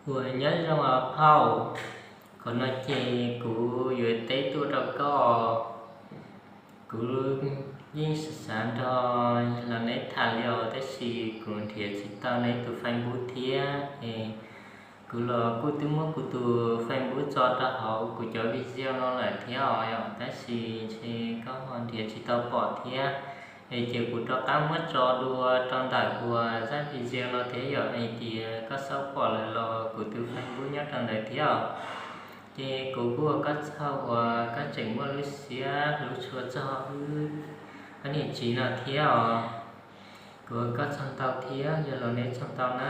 Ua nyob zoo os phauj, qhov no ces kuv yuav teb tuaj rau koj. Kuv yeej xav nrog los neb tham li os, tab sis kuv nrhiav tsis tau neb tus Facebook thiab es kuv los kuj twb muab kuv tus Facebook tso rau hauv kuv cov video no lawm thiab os yom, tab sis ntshe koj ho nrhiav tsis tau pom thiab. Es ces kuv rov qab muab tso dua rau ntawm uas zaj video no thiab yom, hais tias koj xav pom lawm los kuv tus Facebook nyob rau ntawd thiab os. Ces kuv kuj ua koj tsaug uas koj tseem muaj lub siab hlub tshua txog wb ob niam txiv no thiab os. Kuv ua koj tsaug ntau thiab yog los neb tsaug ntau na.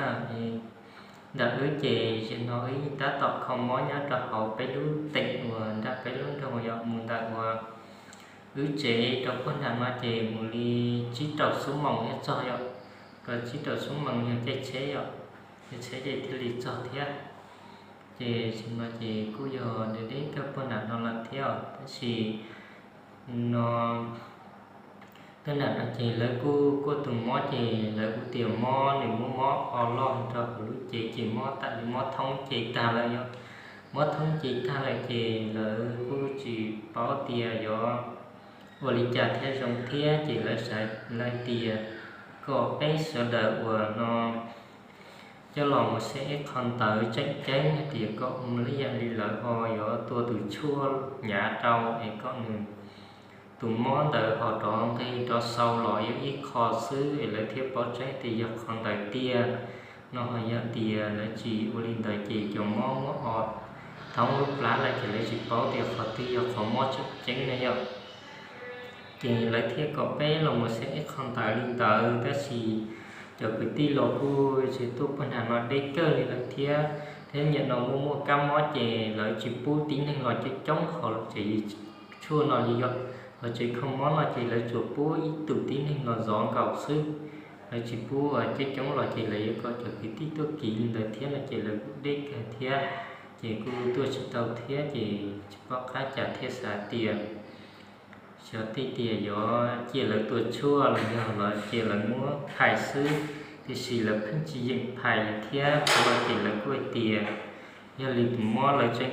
Ntawm wb ces zaum no wb tab tom kho mob nyob rau hauv peb lub teem uas nram peb lub nroog yom, mus ntawm uas wb tsev rau puag nram no ces mus li tsib rau xuab moos thiaj txog yom. Kom tsib rau xuab moos yog caij tsheb yom, caij tsheb ces thiaj li txog thiab. Ces zaum no ces kuj yog deb deb kawg puag nram no lawm thiab os, tab sis no puag nram no ces lawv kuj kuaj tus mob ces lawv kuj tias mob, nws muaj mob o loj rau hauv lub cev ces mob tam li mob thoob cev tag lawm yom. Mob thoob cev tag lawm ces lawv kuj tsis paub tias yuav ua li cas thiaj zoo thiab ces lawv xav, lawv tias kom peb sawv daws uas no coj los mus saib ib qho ntawv tseem ceeb hais tias kom ua li yam li lawv ho yuav tua tus tshuaj hnyav rau es kom nws tus mob ntawd ho rov nqis rov sau los yog ib qho xwb es lawv thiaj paub tseeb tias yog qhov ntawd tiag no. Ho yog tias lawv tsis ua li ntawd ces cov mob muab o thoob lub plab lawm ces lawv tsis paub tias qhov twg yog qhov mob tseem ceeb na yom. Ces lawv thiaj kom peb los mus saib ib qho ntawv li ntawd, tab sis cov kwv tij los kuj tsis tuaj puag nram no deb kawg li lawm thiab. Thiab nim no muaj muaj kab mob ces lawv tsis pub tib neeg los coob coob hauv tsev tshuaj no li yom. Hauv tsev kho mob no ces lawv tsuas pub ib tug tib neeg los zov nkaus xwb. Lawv tsis pub coob coob los ces lawv yuav kom cov kwv tij tuaj kis li ntawd thiab no ces lawv kuj deb kawg thiab. Ces kuj tuaj tsis tau thiab ces tsis pom qab cas thiaj xav tias xyov tej tias yuav cia lawv tua tshuaj los yog los cia lawv muab phais xwb, tiam sis lawv pheej tsis yeem phais li thiab. Qhov no ces lawv kuj hais tias yog li tus mob lawv tseem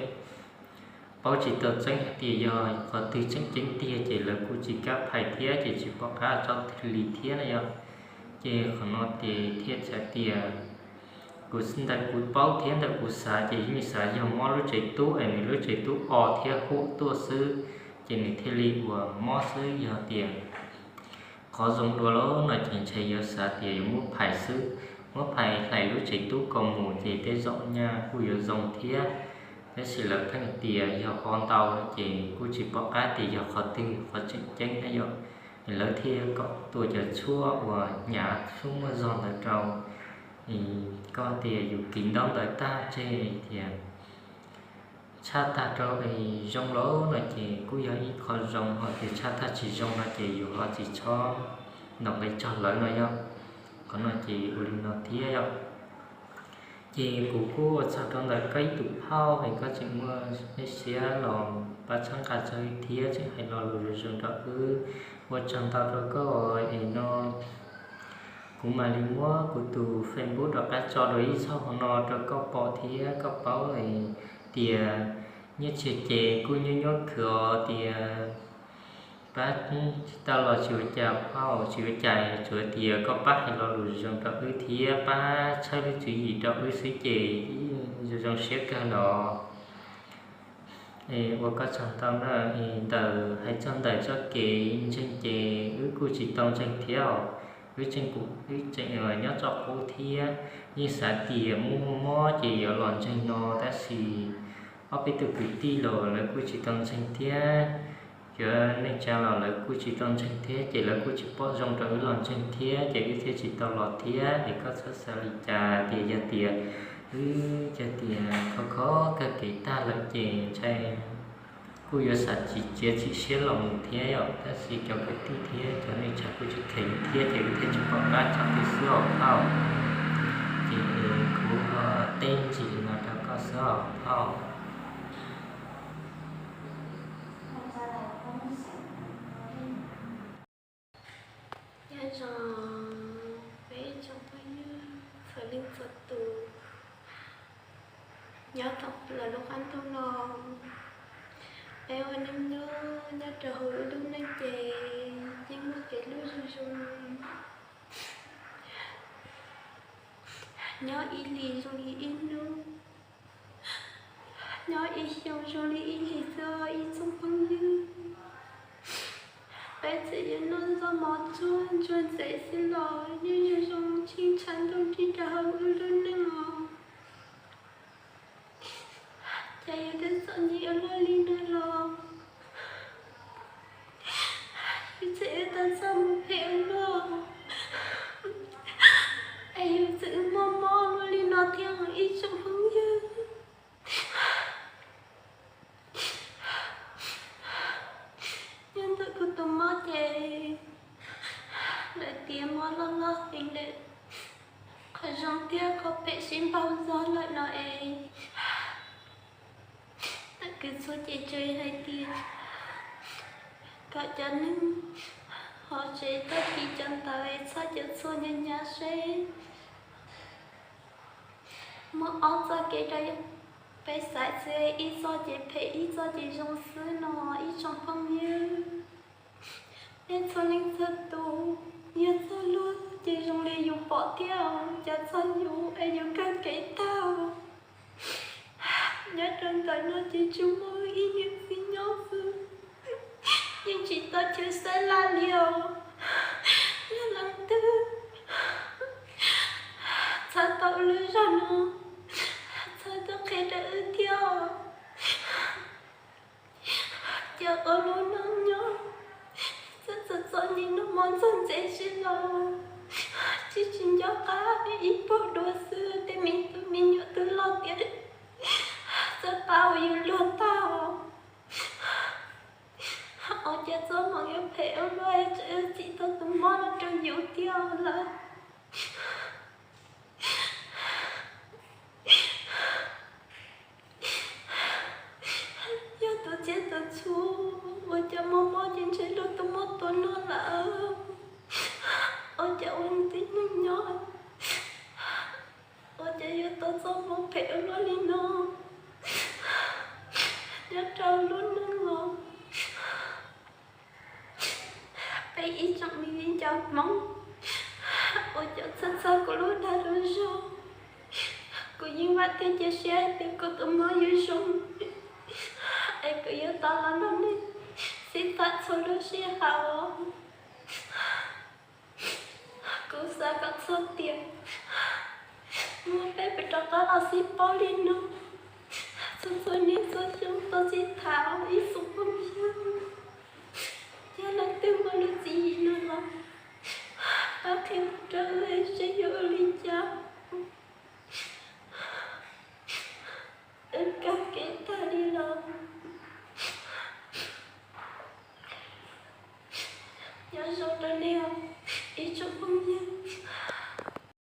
paub tsis tau tseeb hais tias yog qhov twg tseem ceeb tiag ces lawv kuj tsis kam phais thiab ces tsis pom qab tso li thiab na yom. Ces qhov no ces thiaj txhais tias kuv ntawm kuv paub thiab ntawm kuv xav ces yeej xav yog mob lub tsev tub es nws lub tsev tub o thiab huam tuaj xwb, ces nws thiaj li ua mob xwb. Yog tias qhov zoo dua lawm no ces ntshe yuav xav tias yuav muab phais xwb, muab phais hlais lub tsev tub kom mus ces tej zaum nyaj kuj yuav zoo thiab. Tab sis lawv pheej tias yog o ntau ces kuj tsis pom qab tias yog qhov twg qhov tseem ceeb na yom. Lawv thiaj kom tua cov tshuaj uas hnyav tshuaj muaj zog ntawd rau. Koj tias yus kis ntaub ntawv tag tseg tias tshaj tag rau es zoo lawm no ces kuj yog ib qho zoo, ho tias tshaj tag tsis zoo no ces yus ho tsis txhob ntaus nqi txog lawv no yom. Qhov no ces ua li no thiab yom. Ces kuv kuj ua tsaug rau ntawm koj ib tug phauj es koj tseem muaj siab los pab txhawb nqa txog wb thiab tseem hais lo lus zoo zoo rau wb. Ua tsaug ntau rau koj es no kuv mam li muab kuv tus Facebook rov qab tso dua ib zaug no rau koj pom thiab koj paub tias nyiaj txiag ces kuj nyuaj nyuaj khwv os tias pab tsis tau los tsis ua cas phauj, tsis ua cas, tsuas tias koj pab hais lo lus zoo rau wb thiab pab txhawb lub tswv yim rau wb xwb ces zoo zoo siab kawg los. Ua koj tsaug ntau na. Ntawm hais txog ntawm txoj kev ntseeg ces wb kuj tsis tau ntseeg thiab os. Wb tseem, wb tseem nyob txoj qub thiab, yeej xav tias muaj mob ces yuav los ntseeg no tab sis ob peb tug kwv tij los lawv kuj tsis tau ntseeg thiab. Cov neej tsa los lawv kuj tsis tau ntseeg thiab ces lawv kuj tsis pom zoo rau wb los ntseeg thiab ces wb thiaj tsis tau los thiab. Es koj txhob xav li cas tias yog tias wb yog tias kho kho kawg kev tag lawm ces ntshai kuj yuav xav tsis txiav txim siab los mus thiab yom. Tab sis cov kwv tij thiab cov neej tsa kuj tsis kheev thiab ces wb thiaj tsis pom qab txog twg xwb os phauj. Ces kuv teb ntsis no rau koj xwb os phauj. Nyob zoo peb tsoom phooj ywg txhua leej txhua tus. Nyob tau lawm lub qab ntuj no, peb ua neej nyob nyob rau hauv wb lub neej ces yeej muaj kev hlub zoo zoo, nyob ib hlis zoo li ib hnub, nyob ib xyoo zoo li ib hlis xwb ib tsoom phooj ywg. Peb txawm yuav noj zaub mov tsuag ntsuag ntxeev xwb los yeej zoo zoo tsheej tshav ntuj nrig rau hauv wb lub neej os. Ces yus twb txom nyem ua luaj li no los, yus txawm yuav tau txaj muag phem ua luaj, es yus txawm mob mob luaj li no thiab ib tsoom phooj ywg. Nyob ntawm kuv tus mob ces lawv tias mob loj loj heev lawm, qhov zoo thiab qhov phem sib npaug zog lawm no es tawm kwv txhua ces tsuas hais tias kom cov neeg hauv tsev tag kis cov ntawd txhob cov txhua nyab nyab seb muaj ob txoj kev rau peb xaiv xwb, ib txoj ces phem ib txoj ces zoo xwb no ib tsoom phooj ywg. Nej txhua leej txhua tus, yog txog luag ces zoo li yus pom thiab, cas txog yus es yus kawg kev tag. Nyob rau ntawm no ces tsuas muaj ib niam txiv nyob xwb, yeej tsis tau chaw xab laj li os. Yog leej twg txhawb tau lub zog no, txhawb tuaj qhia rau wb thiab. Ces ua lub neej nyob txom txom nyem noj mov ntxuag ntxeev sib laus, tsis tsis nco qab ib pog dua xwb, tej me tub me nyuam twb loj tiav, txawj pab ua yus luag tag. Ua cas txoj hmoov yuav phem ua luaj, tseem txim tau tus mob no rau yus thiab lawm. Yog tus txiaj tus txhu, ua cas mob mob ces ntshe luag tus mob tuag no lawm. Ua cas ua tib neeg nyob, ua cas yuav tau txoj hmoov phem ua luaj li no nyob rau lub neej los. Peb ib tsoom me viv ncaus Hmoob, ua cas txhawj txog kuv lub dag lub zog. Kuv yeej vam thiab cia siab hais tias kuv tus mob yuav zoo, es kuv yuav tau los nrog nej sib tham txhua lub sij hawm. Kuv xav kom txhua tiam muaj peb puas rov qab los sib paub li no txhua txhua niaj txhua xyoo tau sib tham ib txoos